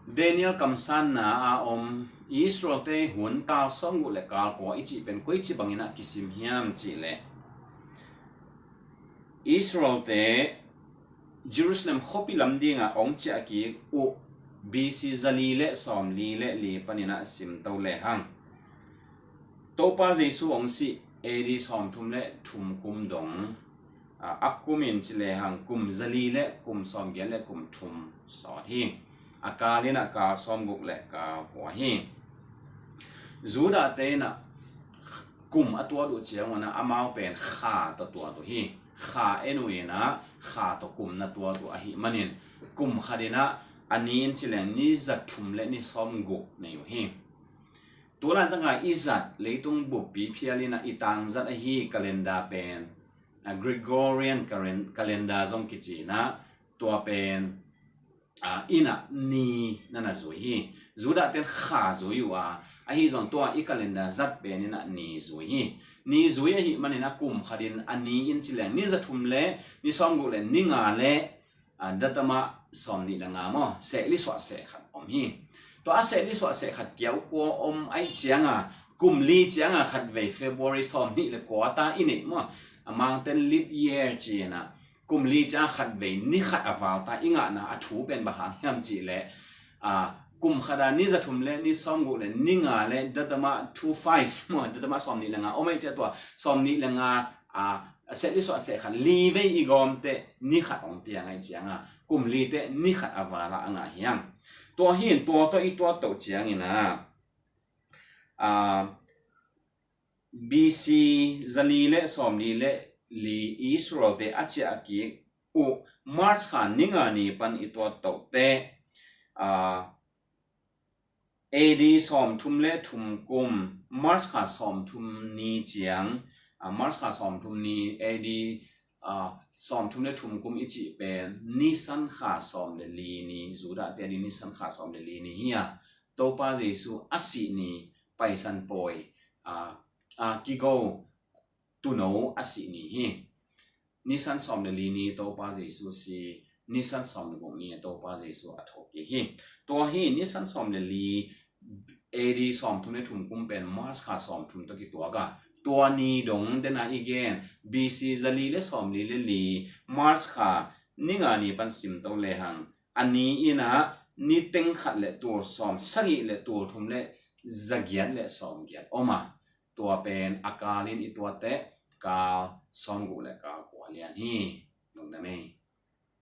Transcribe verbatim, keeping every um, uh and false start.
Daniel kamsanna a om Israel-te hun kal sawmguk le kal kua i cih pen koici bangin a kisim hiam cih leh, Israel-te Jerusalem khuapi lam dinga ong ciah kik uh B C zali le sawmli le li panin a simto lehang, Topa Jesu ong sih A D sawmthum le thum kum dong a, a kumin ci lehang kum zali le kum sawmgiat le kum thum sawt hi. A kalin a kal sawmguk le kal kua hi. Judah-te in a kum a tuat uh ciangun a, amau pen kha tawh tuat uh hi. Kha en uh in a, kha tawh kum na tuat uh ahih manin kum khatin a, a ni in ci leng ni zathum le ni sawmguk nei uh hi. Tulai tangah i zat leitung buppi phialin a, i tangzat ahi calendar pen a, Gregorian calen-, calendar zong kici in a, tua pen a, in a ni na na zui hi. Judah-ten kha zui uh a, ahi zong tua i calendar zat pen in a ni zui hi. Ni zui ahih manin a kum khatin a ni in ci leng ni zathum le ni sawmguk le ni nga le a, datama sawmnih le nga maw, sehli suah seh khat om hi. Tua a sehli suah seh khat kiau kua om ahih cianga, kum li cianga khat vei February sawmnih le kua ta i neih maw, a Mangten leap year ci in a, kum li cianga khat vei ni khat a val ta i ngahna a thu pen bang hang hiam cih leh, a, kum khata ni zathum le ni sawmguk le ni nga le datama two five maw, datama sawmnih le nga om ahih ciang tua sawmnih le nga a, a sehli suah seh khat li vei i gawm teh ni khat ong piang ahih cianga, kum li teh ni khat a vala a ngah hiang. Tua hi in tua tawh i tuat toh ciangin a, a, B C zali le sawmli le li Israel-te a ciah a kik uh March kha ni nga ni pan i tuat toh teh, a, A D sawmthum le thum kum, March kha sawmthum ni ciang, a, March kha sawmthum ni, A D, a, sawmthum le thum kum i cih pen Nisan kha sawm le li ni, Judah-te a ding Nisan kha sawm le li ni hi a, Topa Jesu a sih ni, Paisan Pawi, a, a kigo tuuno a sih ni hi. Nisan sawm le li ni Topa Jesu si, Nisan sawm le guk ni Topa Jesu a thawhkik hi. Tua hi Nisan sawm le li, A D sawmthum le thum kum pen March kha sawmthum tawh kituak a, tua ni dong dena i gen, B C zali le sawmli le li, March kha ni nga ni pan simto lehang, a ni in a ni teng khat le tul sawm sagih le tul thum le zagiat le sawmgiat om a, tua pen a kalin i tuat teh kal sawmguk le kal kua lian hi. Lungdam ei.